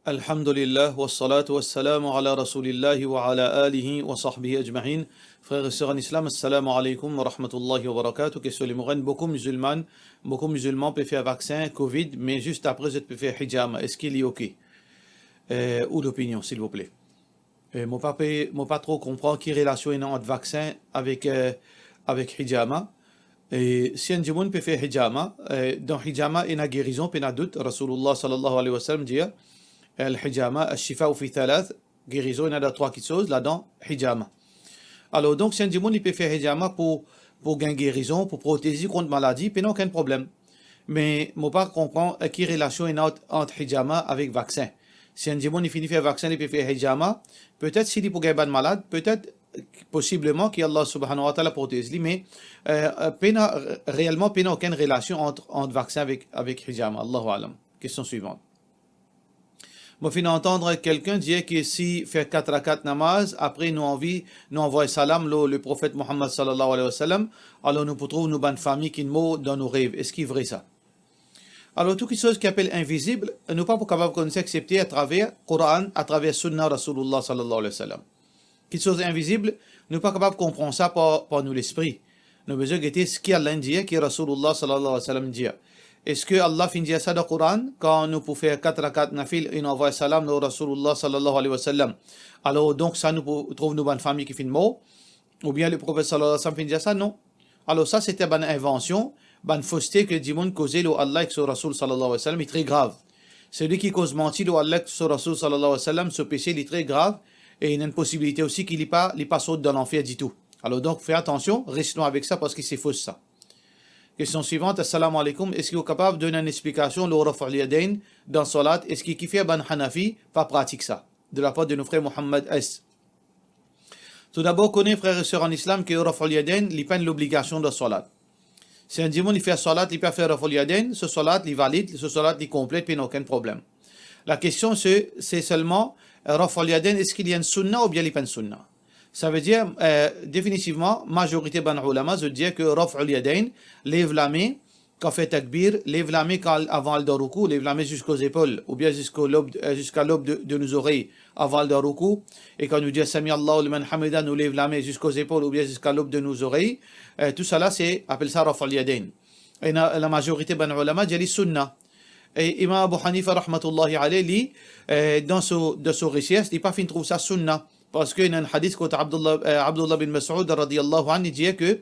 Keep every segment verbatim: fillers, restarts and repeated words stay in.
Alhamdulillah, wassalatu wassalamu ala Rasoulillah wa ala alihi wa sahbihi ajmain. Frer e ser an Islam, assalamu alaykum wa rahmatullahi wa barakatuh. Kestion limorenn, boukou mizilman, boukou mizilman pe fer vaksin Covid, me zis apre zot pe fer hijama. Eski li oke? Eh, ou lopinion, silvouple? Eh, mo pa pe, mo pa tro konpran ki relasion ena ant vaksin avek, eh, avek hijama. E si enn dimoun pe fer hijama, eh, dan hijama ena gerizon, pena dout. Rasoulillah sallallahu alayhi wa sallam dir, "Al-hijama, ash-shifa'u fi thalath", gerizon ena dan trwa kiksoz, ladan hijama. Alor, donk, si enn dimoun li pe fer hijama pou, pou gagn gerizon, pou protez li kont maladi, pena okenn problem. Me mo pa konpran, eh, ki relasion ena ant, ant hijama avek vaksin. Si enn dimoun li fini fer vaksin, li pe fer hijama, petet si li pou gagn bann malad, petet, eh, posibleman ki Allah subhanahu wa ta'ala protez li, me, eh, eh, pena, reelman, pena okenn relasion ant, ant vaksin avek, avek hijama. Allahu alam. Kestion swivan. Mo finn antann kelkenn dir ki si fer kat rakat namaz, apre nou anvi, nou anvway salam lor Leprofet Muhammad sallallahu alayhi wa sallam, alor nou pou trouv nou bann fami ki'nn mor dan nou rev. Eski vre sa? Alor, tou kiksoz ki apel invizib, nou pa pou kapav konn sa exsepte atraver Koran, atraver Sunna Rasoulillah sallallahu alayhi wa sallam. Kiksoz invizib, nou pa kapav konpran sa par, par nou lespri. Nou bizin gete ki Allah inn dir, ki Rasoulillah sallallahu alayhi wa sallam dir. Eski Allah finn dir sa dan Koran, kan nou pou fer kat rakat nafil e nou anvway salam lor Rasoulillah sallallahu alayhi wa sallam? Alor, donk, sa nou pou trouv nou bann fami ki finn mor, oubien Leprofet sallallahu alayhi wa sallam finn dir sa? Non. Alor sa, se te bann invansion, bann foste ki dimoun koze lor Allah ek so Rasoul sallallahu alayhi wa sallam, li tre grav. Selwi ki koz manti lor Allah ek so Rasoul sallallahu alayhi wa sallam, so pese li tre grav, e ena enn posibilite osi ki li pa, li pa sort dan lanfer ditou. Alor donk, fer atansion, res lwin avek sa, parski se fos sa. Kestion swivan, assalamu alaykum, eski ou kapav donn enn explikasion lor raf'ul yadayn dan salat, eski kifer bann Hanafi pa pratik sa? De la par de nou frer Mohammad S. Toudabor, kone, frer e ser an Islam, ki raf'ul yadayn, li pa enn lobligasion dan salat. Si enn dimoun li fer salat, li pa fer raf'ul yadayn, so salat li valid, so salat li konplet, pena okenn problem. Lakestion se, se selman, eh, raf'ul yadayn, eski li enn sunna oubien li pa enn sunna? Savedir, eh, definitivman, mazorite bann oulama, zot dir ki raf'ul yadayn, lev lame, kan fer takbir, lev lame kan al, avan al dan roukou, lev lame ziska zepol, oubien ziska lob, eh, ziska lob de, de nou zorey, avan al dan roukou, e kan nou dir "Sami Allahu liman hamida", nou lev lame ziska zepol oubien ziska lob de nou zorey, eh, tousala se apel sa raf'ul yadayn. E la, lamazorite bann oulama dir li sunna. E Imam Abu Hanifa rahmatullahi alayh, li, eh, dan so, dan so resers, li pa finn trouv sa sunna, parski ena enn hadis kot Abdullah, eh, Abdullah bin Mas'ud radiyallahu anhu, li dir ki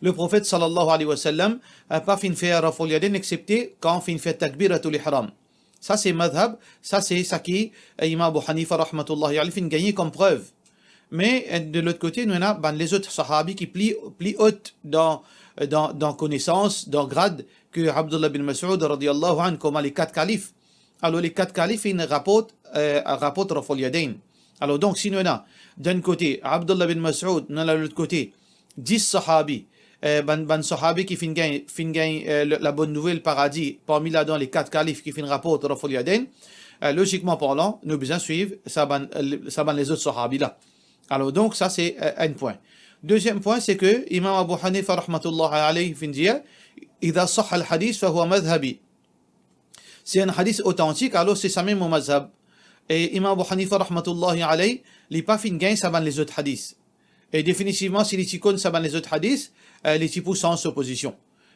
Leprofet sallallahu alayhi wa sallam, eh, pa finn fer raf'ul yadayn exsepte kan finn fer takbiratul ihram. Sa se madhab, sa se seki, eh, Imam Abu Hanifa rahmatullahi alayh finn gagne kom prev. Me, eh, de lot kote, nou ena bann lezot sahabi ki pli, pli o dan, dan, dan konesans, dan grad ki Abdullah bin Mas'ud radiyallahu anhu, kouma le kat kalif. Alor, le kat kalif inn raport, eh, raport raf'ul yadayn. Alor donk, si nou ena, dan enn kote, Abdullah bin Mas'ud, nou ena lot kote, dis sahabi, eh, bann, bann sahabi ki finn gagn, finn gagn, eh, le, labonn nouvel paradi, parmi ladan le kat kalif ki finn raport raf'ul yadayn, eh, lozikman parlan, nou bizin swiv sa bann, eh, sa bann lezot sahabi la. Alor donk, sa se, eh, enn pwin. Deziem pwin, se ki Imam Abu Hanifa rahmatullahi alayh finn dir, "Idha sahha al-hadith, fa huwa madhhabi." Si enn hadis otantik, alor se samem mo mazhab. E Imam Abu Hanifa rahmatullahi alayh, li pa finn gagn sa bann lezot hadis. E definitivman, si li ti konn sa bann lezot hadis, eh, li ti pou sanz so pozision.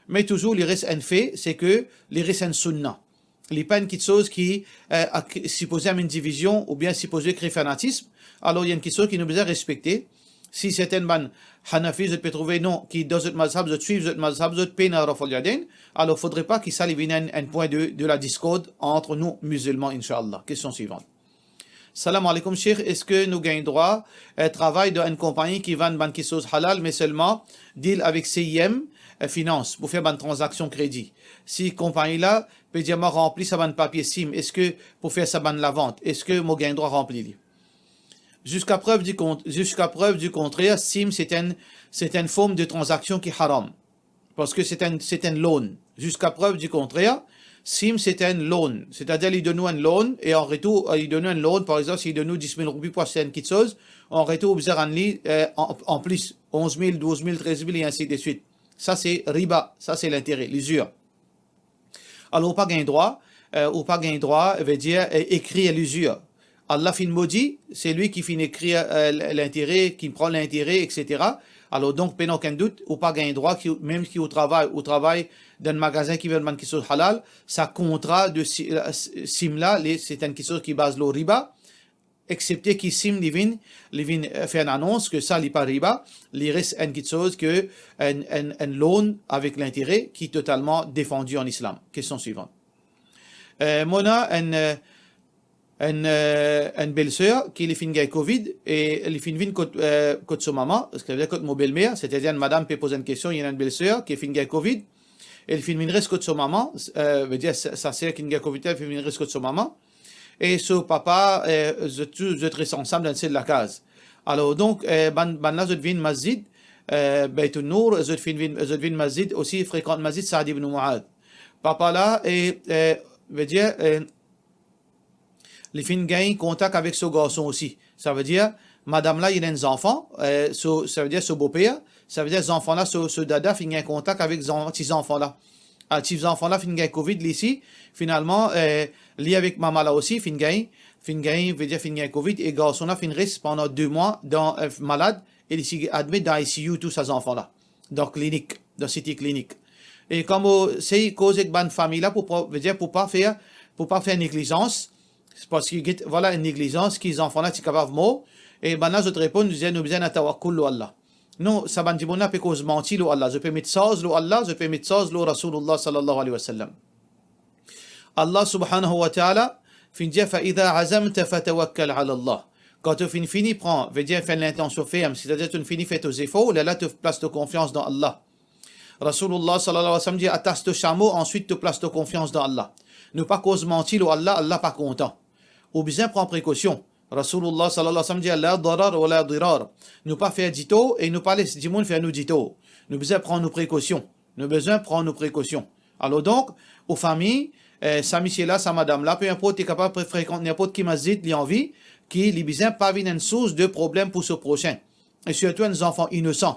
Me touzour, li res enn fe, se ki li res enn sunna. Li pa enn kiksoz ki, eh, a, ki sipoze amenn divizion oubien sipoze kree fanatism. Alor, li enn kiksoz ki nou bizin respekte. Si serten bann Hanafi, zot pe trouve non, ki dan zot mazhab, zot swiv zot mazhab, zot pena raf'ul yadayn, alor fodre pa ki sa li vinn enn, enn pwin de, de la diskord ant nou mizilman, inshallah. Kestion swivan. Salam alaykum, Sheikh. Eski nou gagn drwa, eh, travay dan enn konpagni ki vann bann kiksoz halal, me selman deal avek C I M, eh, Finance pou fer bann tranzaksion kredi? Si konpagni la pe dir mwa ranpli sa bann papie SIM, eski pou fer sa bann lavant, eski mo gagn drwa ranpli li? Ziska prev di kont-, ziska prev di kontrer, SIM se enn, se enn form de tranzaksion ki haram. Parski se enn, se enn loan. Ziska prev di kontrer, SIM se enn loan. Setadir, li donn ou enn loan, e an retour, eh, li donn ou enn loan, par exanp, si li donn ou dis mil roupi pou aste enn kiksoz, an retour, ou bizin rann li, eh, an, an plis, onz mil, douz mil, trez mil, e ainsi de suite. Sa se riba, sa se lintere, lizir. Alor, ou pa gagn drwa, Eh, ou pa gagn drwa, vedir, eh, ekrir lizir. Allah finn modi, se li ki finn ekrir, eh, l-, lintere, ki pran lintere, et cetera. Alor donk, pena okenn dout, ou pa gagn drwa, ki, mem ki ou travay, ou travay dan enn magazin ki vann bann kiksoz halal, sa kontra de si-, la, sim la, li, se enn kiksoz ki baz lor riba, exepte ki sim li vinn, li vinn, eh, fer enn anons ke sa li pa riba, li res enn kiksoz ke enn, enn, enn loan avek lintere ki totalman defandi an islam. Kestion swivan. Eh, mo ena enn, eh, enn, eh, enn belser ki li finn gagn covid e li finn vinn kot, eh, kot so mama, savedir kot mo belmer, setadir enn madam pe poz enn kestion, ena enn belser ki finn gagn covid, e li finn vinn res kot so mama, eh, vedir sa, sa ser ki finn gagn covid la, li finn vinn res kot so mama, e so papa, eh, zot tou, zot res ansam dan enn sel lakaz. Alor donk, eh, bann, bann la zot vinn masjid, eh, Beit Nour, zot finn vinn, zot vinn masjid osi, frekant masjid Saad ibn Muadh. Papa la, e, eh, vedir, eh, li finn gagn kontak avek so garson osi. Savedir, madam la, li ena enn zanfan, eh, so, savedir so boper, savedir zanfan la, so, so dada finn gagn kontak avek zan-, ti zanfan la. Ah, ti zanfan la finn gagn covid, li osi, finalman, eh, li avek mama la osi finn gagn, finn gagn, vedir finn gagn covid, e garson la finn res pandan de mwa dan, eh, malad, e li ti admet dan I C U tou sa zanfan la. Dan klinik, dan City Clinic. E kan mo sey koz ek bann fami la pou pa, vedir pou pa fer, pou pa fer neglizans, parski get, vwala enn neglizans ki zanfan la ti kapav mor, e bann la zot reponn, zot dir nou bizin ena tawakkoul lor Allah. Non, sa bann dimoun la pe koz manti lor Allah, zot pe met sarz lor Allah, zot pe met sarz lor Rasoulullah sallallahu alayhi wa sallam. Allah subhanahu wa ta'ala finn dir, "Fa idha azamta fatawakkal ala Allah." Kan to finn fini pran, vedir finn lintansion ferm, setadir to finn fini fer to zefor, lerla to plas to konfians dan Allah. Rasoulullah sallallahu alayhi wa sallam dir, "Atas to samo, answit to plas to konfians dan Allah." Nou pa koz manti lor Allah, Allah pa kontan. Ou bizin pran prekosion. Rasoulullah sallallahu alayhi wa sallam dir, "La darar wa la dirar." Nou pa fer ditor e nou pa les dimoun fer nou ditor. Nou bizin pran nou prekosion. Nou bizin pran nou prekosion. Alor donk, ou fami, eh, sa misie la, sa madam la, pe inport, li kapav fre-, frekant ninport ki masjid li anvi, ki li bizin pa vinn enn sours de problem pou so prosin. E sirtou enn zanfan inosan.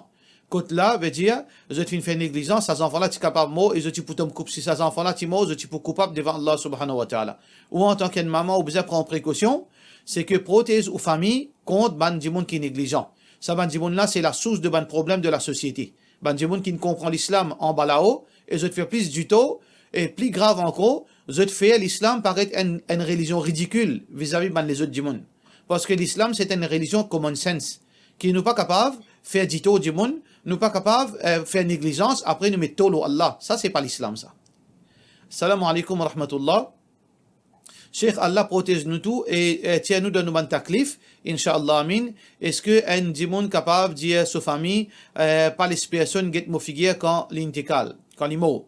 Kot la, vedir, zot finn fer neglizans, sa zanfan la ti kapav mor, e zot ti pou tom koup-, si sa zanfan la ti mor, zot ti pou koupab devan Allah subhanahu wa ta'ala. Ou antan ki enn mama, ou bizin pran prekosion, seki protez ou fami kont bann dimoun ki neglizan. Sa bann dimoun la, se lasours de bann problem de lasosiete. Bann dimoun ki konpran lislam anba lao, e zot fer plis ditor, e pli grav ankor, zot fer lislam paret enn, enn relizion ridikil vizavi bann lezot dimoun. Parski lislam, se enn relizion common sense, ki nou pa kapav fer ditor dimoun, nou pa kapav, eh, fer neglizans, apre nou met tor lor Allah. Sa, se pa lislam, sa. Salam alaykum wa rahmatullah. Sheikh, Allah protez nou tou e, eh, tir nou dan nou bann taklif, inshallah, amin. Eski enn dimoun kapav dir so fami, eh, pa les personn get mo figir kan li intikal, kan li mor?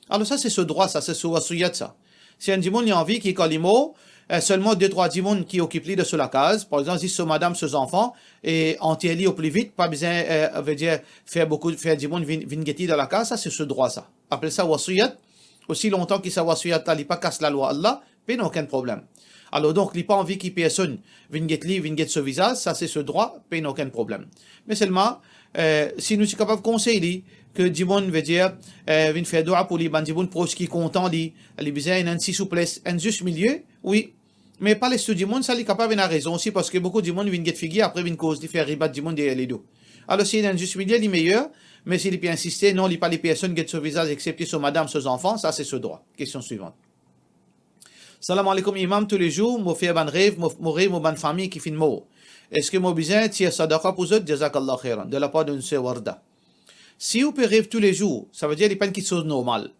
Alor sa, se so drwa sa, se so wasiyat sa. Si enn dimoun li anvi ki kan li mor, eh, selman de trwa dimoun ki okip li dan so lakaz, par exanp, zis so madam, so zanfan, e anter li o pli vit, pa bizin, eh, vedir fer boukou, fer dimoun vinn, vinn get li dan lakaz, sa se so drwa sa. Apel sa wasiyat. Osi lontan ki sa wasiyat la, li pa kas lalwa Allah, pena okenn problem. Alor donk, li pa anvi ki personn vinn get li, vinn get so vizaz, sa se so drwa, pena okenn problem. Me selman, eh, si nou ti kapav konsey li, ke dimoun, vedir, eh, vinn fer dwa pou li, bann dimoun pros ki kontan li, li bizin enn ti souples, enn zis milie, wi. Me pa les tou dimoun, sa li kapav ena rezon osi, parski boukou dimoun vinn get figir, apre vinn koz li, fer ribat dimoun deryer ledo. Alor, si ena enn zis milie, li meyer, me si li pe insiste, non, li pa les personn get so vizaz, exepte so madam, so zanfan, sa se so drwa. Kestion swivan. Salam alaykum imam, toulezour mo fer bann rev, mo, mo rev mo bann fami ki finn mor. Eski mo bizin tir sadaka pou zot? Jazakallah khairan. De lapar de nou ser Warda. Si ou pe rev toulezour, savedir li pa enn kiksoz normal.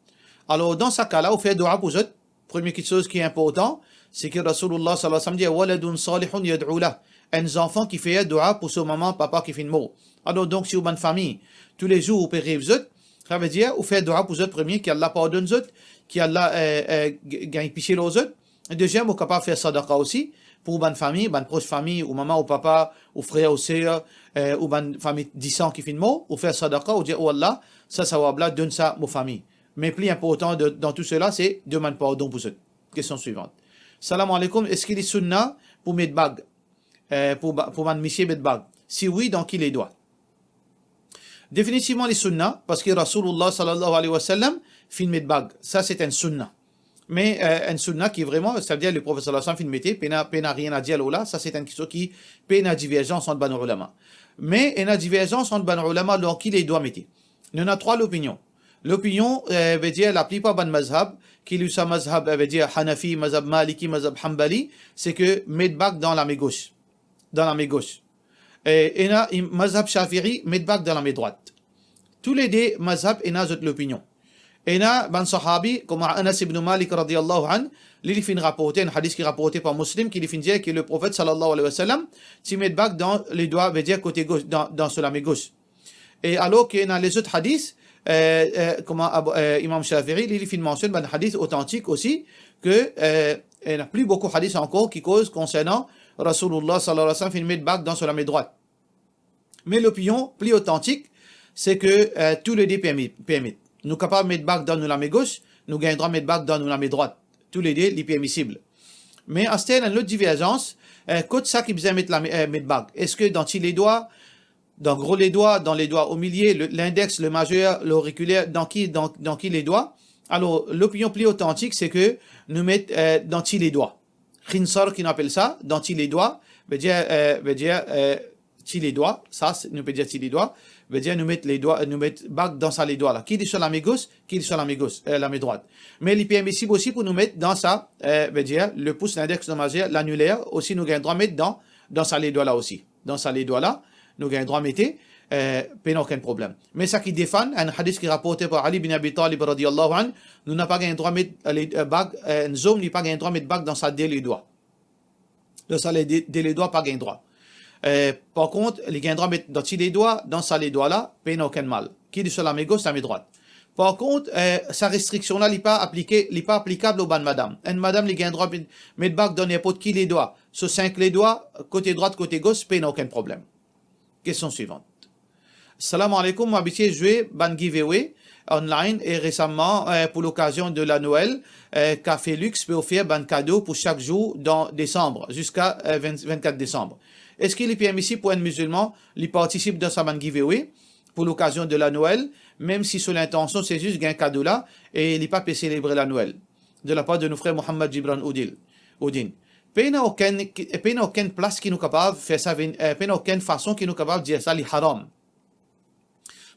Alor, dan sa ka la, ou fer dwa pou zot. Premie kiksoz ki inportan, se ki Rasoulullah sallallahu alayhi wa sallam dir, "Waladun salihun yad'u lah." Enn zanfan ki fer dwa pou so mama, papa ki finn mor. Alor donk, si ou bann fami, toulezour ou pe rev zot, savedir ou fer dwa pou zot premie, ki Allah pardonn zot, ki Allah, eh, eh, g-, gagn pitie lor zot. Deziem, ou kapav fer sadaka osi pou bann fami, bann pros fami, ou mama, ou papa, ou frer, ou ser, eh, ou bann fami disan ki finn mor, ou fer sadaka, ou dir, "O Allah, sa sawab la, donn sa mo fami." Me pli inportan de, dan tou sela, se demann pardon pou zot. Kestion swivan. Salam alaykum, eski li sunna pou met bag, eh, pou ba-, pou bann misie met bag? Si wi, dan ki ledwa? Definitivman, li sunna, parski Rasoulullah sallallahu alayhi wa sallam finn met bag. Sa, se enn sunna. Me, eh, enn sunna ki vreman, savedir le Profet sallallahu alayhi wa sallam finn mete, pena, pena rien a dir lor la, sa se enn kiksoz ki pena diverzans ant bann ulama. Me ena diverzans ant bann ulama lor ki ledwa mete. Nou ena trwa lopinion. Lopinion, eh, vedir laplipar bann mazhab, ki li sa mazhab, eh, vedir Hanafi, mazhab Maliki, mazhab Hanbali, se ke met bag dan lame gos. Dan lame gos. Eh, ena im-, mazhab Shafi'i, met bag dan lame drwat. Toulede mazhab ena zot lopinion. Ena bann sahabi, kouma Anas ibn Malik radiyallahu anhu, li, li finn raporte, enn hadis ki raporte par Muslim, ki li finn dir ki le Profet sallallahu alayhi wa sallam ti met bag dan ledwa, vedir kote gos, dan, dan so lame gos. E alor ki ena lezot hadis, eh, eh, kouma Abu, eh, Imam Shafi'i, li, li finn mansionn bann hadis otantik osi, ke, eh, ena pli boukou hadis ankor ki koz konsernan Rasoulillah sallallahu alayhi wa sallam finn met bag dan so lame drwat. Me lopinion pli otantik, se ke, eh, toulede permi-, permet. Nou kapav met bag dan nou lame gos, nou gagn drwa met bag dan nou lame drwat. Toulede, li permisib. Me aster, ena enn lot diverzans, eh, kot sa ki bizin met lame, eh, met bag. Eski dan ti ledwa, dan gro ledwa, dan ledwa omilie, le, lindex, le mazer, lorikler, dan ki, dan, dan ki ledwa? Alor, lopinion pli otantik, se ke nou met, eh, dan ti ledwa. Khinsar ki nou apel sa, dan ti ledwa, vedir, eh, vedir, eh, ti ledwa, sa, se, nou pe dir ti ledwa, vedir nou met ledwa, nou met bag dan sa ledwa la. Ki li so lame gos, ki li so lame gos, eh, lame drwat. Me li permisib osi pou nou met dan sa, eh, vedir le pous, lindex, le mazer, laniler, osi nou gagn drwa met dan, dan sa ledwa la osi. Dan sa ledwa la, nou gagn drwa mete, eh, pena okenn problem. Me sa ki defann, enn hadis ki raporte par Ali bin Abi Talib radiyallahu anhu, nou napa gagn drwa met, eh, le, eh, bag, eh, enn zom, li pa gagn drwa met bag dan sa de ledwa. Dan sa le de, de ledwa pa gagn drwa. Eh, par kont, li gagn drwa met dan ti ledwa, dan sa ledwa la, pena okenn mal. Ki li so lame gos, lame drwat. Par kont, eh, sa restriksion la, li pa aplike, li pa aplikab lor bann madam. Enn madam, li gagn drwa met, met bag dan ninport ki ledwa. So sink ledwa, kote drwat, kote gos, pena okenn problem. Kestion swivan. Salam aleykoum, mo abitie zwe bann giveaway online e resaman, eh, pou lokazion de la Noel, eh, Café Lux pe ofer bann kado pou sak zour dan desanm, ziska, eh, vin, vinn-kat desanm. Eski li permisib pou enn mizilman li partisip dan sa bann giveaway pou lokazion de la Noel, mem si so lintansion se zis gagn kado la e li pa pe selebre la Noel? De la par de nou frer Mohammad Gibran Oudil, Oudin. Pena okenn, pena okenn plas ki nou kapav fer sa vinn, eh, pena okenn fason ki nou kapav dir sa li haram.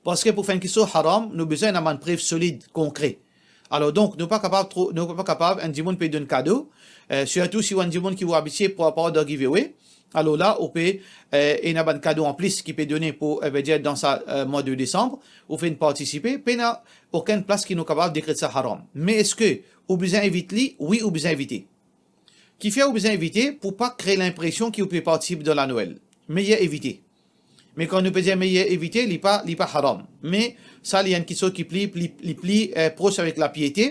Parski pou fer enn kiksoz haram, nou bizin ena bann prev solid, konkre. Alor donk, nou pa kapav tro-, nou pa kapav, enn dimoun pe donn kado, eh, sirtou si ou enn dimoun ki ou abitie pou, pou dan giveaway, alor la, ou pe, eh, ena bann kado anplis ki pe done pou, eh, vedir dan sa, eh, mwa de desanm, ou finn partisipe, pena okenn plas ki nou kapav dekret sa haram. Me eski ou bizin evit li? Wi, ou bizin evite. Kifer ou bizin evite? Pou pa kre linpresion ki ou pe partisip dan la Noel. Meyer evite. Me kan nou pe dir meyer evite, li pa, li pa haram. Me sa, li enn kiksoz ki pli, pli, li pli, eh, pros avek lapiete.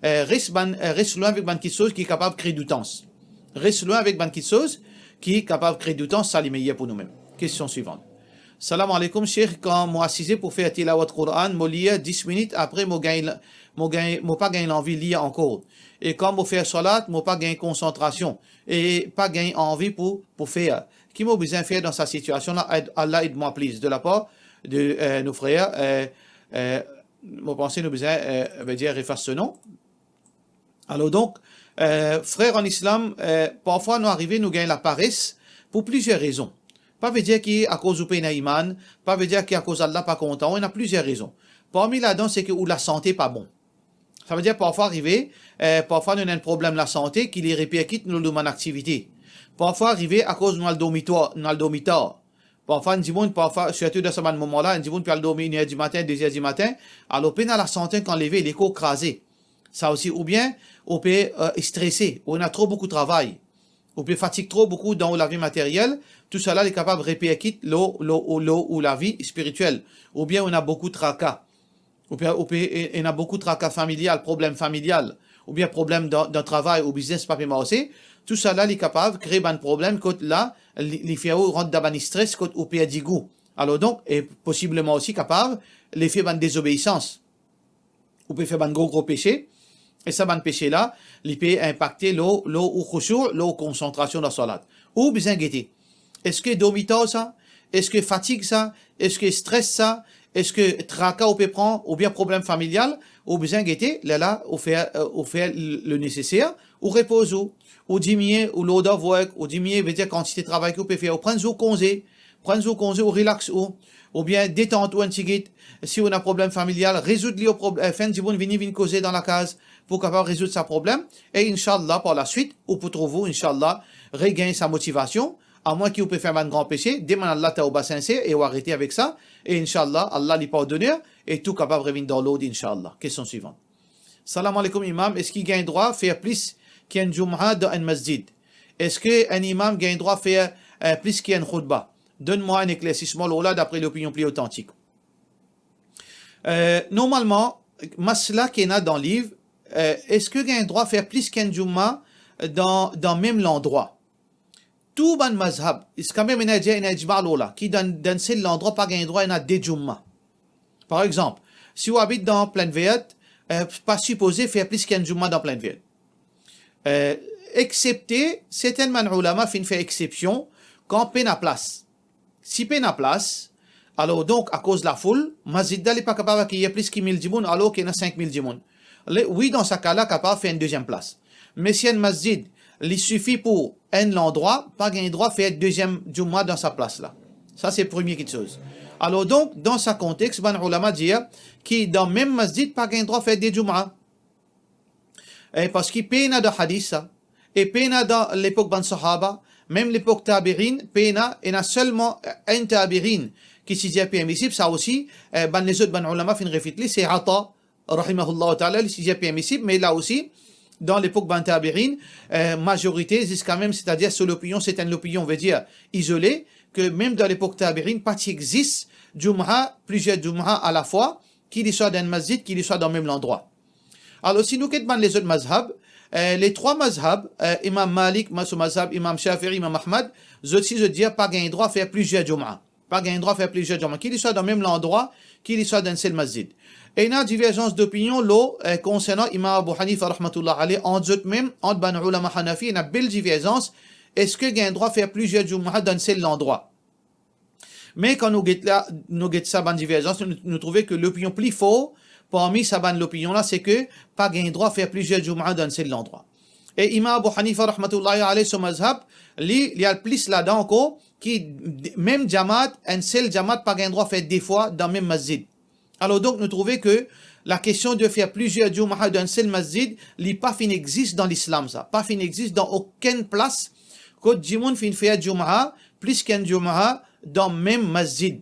Eh, res bann, eh, res lwin avek bann kiksoz ki kapav kre doutans. Res lwin avek bann kiksoz ki kapav kre doutans, sa li meyer pou noumem. Kestion swivan. Salam aleykoum, Sheikh, kan mo asize pou fer tilawat Quran, mo lir dis minit, apre mo gagn, mo gagn, mo pa gagn lanvi lir ankor. E kan mo fer salat, mo pa gagn konsantrasion e pa gagn anvi pou, pou fer. Ki mo bizin fer dan sa sitiasion la? Ed, Allah ed mwa, please, de la par de, eh, nou frer, eh, eh, mo panse nou bizin, eh, vedir efas so nom. Alor donk, eh, frer an Islam, eh, parfwa nou arive, nou gagn lapares pou plizier rezon. Pa vedir ki akoz ou pena iman, pa vedir ki akoz Allah pa kontan ou, ena plizier rezon. Parmi ladan, se ki ou lasante pa bon. Savedir parfwa arive, eh, parfwa nou ena enn problem lasante ki li reperkit lor nou bann aktivite. Parfwa arive akoz nou al dormi twa-, nou al dormi tar. Parfwa enn dimoun, parfwa, sirtou dan sa bann moman la, enn dimoun pe al dormi inn er dimatin, de zer dimatin, alor pena lasante kan leve, lekor kraze. Sa osi, oubien ou pe, eh, strese, ou ena tro boukou travay, ou pe fatig tro boukou dan ou lavi materyel, tousala li kapav reperkit lor, lor, lor, lor ou lavi spiritiel, oubien ou ena boukou traka. Ou pe, ou pe, e, ena boukou traka familial, problem familial, oubien problem dan, dan travay ou biznes pa pe marse, tousala li kapav kre bann problem kot la, li, li fer ou rant dan bann stres kot ou perdi gou. Alor donk, e posibleman osi kapav, lefe bann dezobeisans. Ou pe fer bann gro, gro pese, e sa bann pese la, li pe inpakte lor, lor ou khushu, lor ou konsantrasion dan salat. Ou bizin gete. Eski dormi tar sa? Eski fatig sa? Eski stres sa? eski traka ou pe pran, oubien problem familial, ou bizin gete, lerla ou fer, eh, ou fer le, le neseser, ou repoz ou, ou dimie ou load of work, ou dimie, vedir kantite travay ki ou pe fer, ou pran enn zour konze, pran enn zour konze, ou relax ou, oubien detant ou enn tigit, si ou ena problem familial, rezoud li o prob-, eh, fer enn dimoun vini, vinn koze dan lakaz, pou kapav rezoud sa problem, e inshallah, par laswit, ou pou trouv ou, inshallah, regagn sa motivasion, amwin ki ou pe fer bann gran pese, demann Allah tawba sinser e ou arete avek sa, e inshallah, Allah li pardoner, e tou kapav revinn dan lord, inshallah. Kestion swivan. Salam aleykoum imam, eski gagn drwa fer plis ki enn Jum'a dan enn masjid? Eski enn imam gagn drwa fer, eh, plis ki enn khoutba? Donn mwa enn eklersisman lor la dapre lopinion pli otantik. Eh, normalman, masla ki ena dan liv, eh, eski gagn drwa fer plis ki enn Jum'a dan, dan mem landrwa? Tou bann mazhab, ziska mem ena dir ena ijma lor la, ki dan, dan enn sel landrwa pa gagn drwa ena de Jum'a. Par exanp, si ou abit dan Plaine Verte, eh, pa sipoze fer plis ki enn Jum'a dan Plaine Verte. Eh, exsepte, sertin bann oulama finn fer exsepsion kan pena plas. Si pena plas, alor donk, akoz lafoul, masjid la li pa kapav akeyir plis ki mil dimoun, alor ki ena sink mil dimoun. Le, wi, dan sa ka la, kapav fer enn deziem plas. Me si enn masjid, li sifi pou enn landrwa, pa gagn drwa fer deziem Jum'a dan sa plas la. Sa se premie kiksoz. Alor donk, dan sa kontex, bann oulama dir ki dan mem masjid, pa gagn drwa fer de Jum'a. E parski pena dan hadis sa, e pena dan lepok bann sahaba, mem lepok tabi'in, pena, ena selman enn tabi'in ki ti dir permisib, sa osi, eh, bann lezot bann oulama finn refit li, se Ata, rahimahullah ta'ala, li ti dir permisib, me la osi, dan lepok bann tabi'in, eh, mazorite, ziska mem, setadir so lopinion, sertin lopinion, vedir izole, ke mem dan lepok tabi'in, pa ti exist Jum'a, plizier Jum'a alafwa, ki li swa dan enn masjid, ki li swa dan mem landrwa. Alor, si nou get bann lezot mazhab, eh, le trwa mazhab, eh, Imam Malik, ma-, so mazhab, Imam Shafi'i, Imam Ahmad, zot si zot dir pa gagn drwa fer plizier Jum'a. Pa gagn drwa fer plizier Jum'a. Ki li swa dan mem landrwa, ki li swa dan enn sel masjid. Ena diverzans dopinion lor, eh, konsernan Imam Abu Hanifa rahmatullah alayh, ant zot mem, ant bann oulama Hanafi, ena bel diverzans, eski gagn drwa fer plizier Jum'a dan enn sel landrwa? Me kan nou get la, nou get sa bann diverzans, nou, nou trouve ke lopinion pli for parmi sa bann lopinion la, se ke pa gagn drwa fer plizier Jum'a dan enn sel landrwa. E Imam Abu Hanifa rahmatullahi alayh, so mazhab, li, li al plis ladan ankor, ki d-, mem jamaat, enn sel jamaat pa gagn drwa fer de fwa dan mem masjid. Alor donk, nou trouve ke lakestion de fer plizier Jum'a dan enn sel masjid, li pa finn exist dan lislam sa. Pa finn exist dan okenn plas kot dimoun finn fer Jum'a, plis ki enn Jum'a dan mem masjid.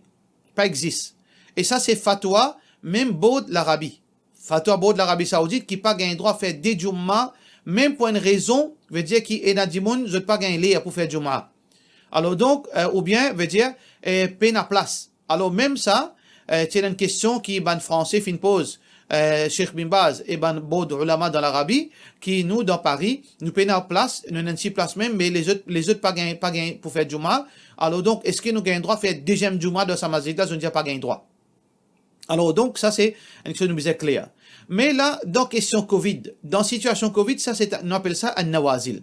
Pa exist. E sa se fatwa mem Bord Larabi. Fatwa Bord Larabi Saoudit ki pa gagn drwa fer de Jum'a, mem pou enn rezon, vedir ki ena dimoun, zot pa gagn ler pou fer Jum'a. Alor donk, eh, oubien, vedir, eh, pena plas. Alor mem sa, eh, ti ena enn kestion ki bann Franse finn poz, eh, Sheikh Bin Baz e bann bord oulama dan Larabi, ki nou dan Pari, nou pena plas, nou ena enn ti plas mem, me lezot, lezot pa gagn, pa gagn pou fer Jum'a. Alor donk, eski nou gagn drwa fer deziem Jum'a dan sa masjid la? Zot dir pa gagn drwa. Alor donk, sa se enn kiksoz nou bizin kler. Me la, dan kestion Covid, dan sitiasion Covid, sa se, nou apel sa enn nawazil.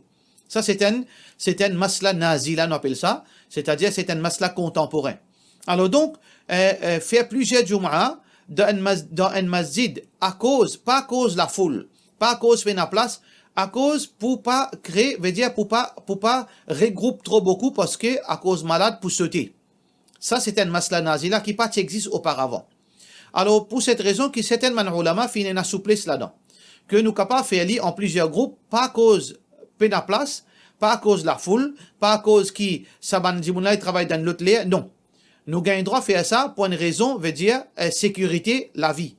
Sa se enn, se enn masla nazila, nou apel sa, setadir se enn masla kontanporin. Alor donk, eh, eh, fer plizier Jum'a dan enn mas-, dan enn masjid, akoz, pa akoz lafoul, pa akoz pena plas, akoz pou pa kre, vedir pou pa, pou pa regroup tro boukou, parski akoz malad pou sote. Sa se enn masla nazila ki pa ti exist oparavan. Alor, pou set rezon ki sertin bann oulama finn ena souples ladan, ke nou kapav fer li an plizier group, pa akoz pena plas, pa akoz lafoul, pa akoz ki sa bann dimoun la, li travay dan lot ler, non. Nou gagn drwa fer sa pou enn rezon, vedir, eh, sekirite lavi,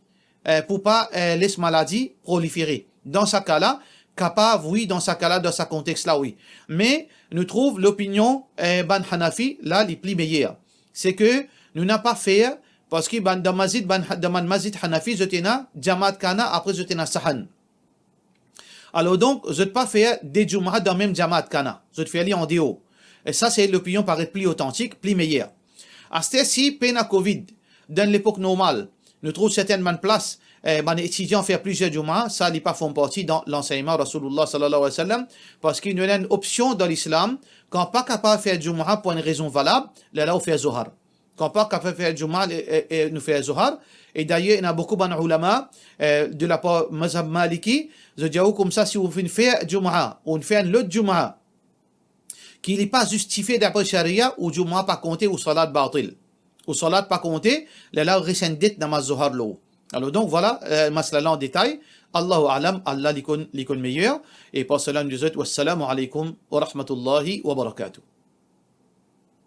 eh, pou pa, eh, les maladi prolifere. Dan sa ka la, kapav, wi, dan sa ka la, dan sa kontex la, wi. Me nou trouv lopinion, eh, bann Hanafi, la, li pli meyer. Se ke nou ena pa fer, parski bann, dan masjid, bann, dan bann masjid Hanafi, zot ena jamaat kana, apre zot ena sahan. Alor donk, zot pa fer de Jum'a dan mem jamaat kana. Zot fer li andeor. E sa, se lopinion paret pli otantik, pli meyer. Aster si pena Covid, dan lepok normal, nou trouv sertin bann plas, eh, bann etidian fer plizier Jum'a, sa li pa form parti dan lansegnman Rasoulillah sallallahu alayhi wa sallam, parski nou ena enn opsion dan lislam, kan pa kapav fer Jum'a pou enn rezon valab, lerla ou fer Zohar. Kan pa kapav fer Juma, e, e, e, nou fer Zohar. E dayer, ena boukou bann oulama, e, de lapar mazhab Maliki, zot dir ou koumsa, si ou finn fer Juma, ou finn fer enn lot Juma, ki li pa zistifie dapre sharia, ou Juma pa konte, ou salat batil. Ou salat pa konte, lerla res enn det namaz Zohar lor ou. Alor donk, vwala, e, masala la an detay. Allahu a'lam, Allah li konn, li konn meyer. E par sela, nou dir zot, wassalamu alaykum wa rahmatullahi wa barakatuh.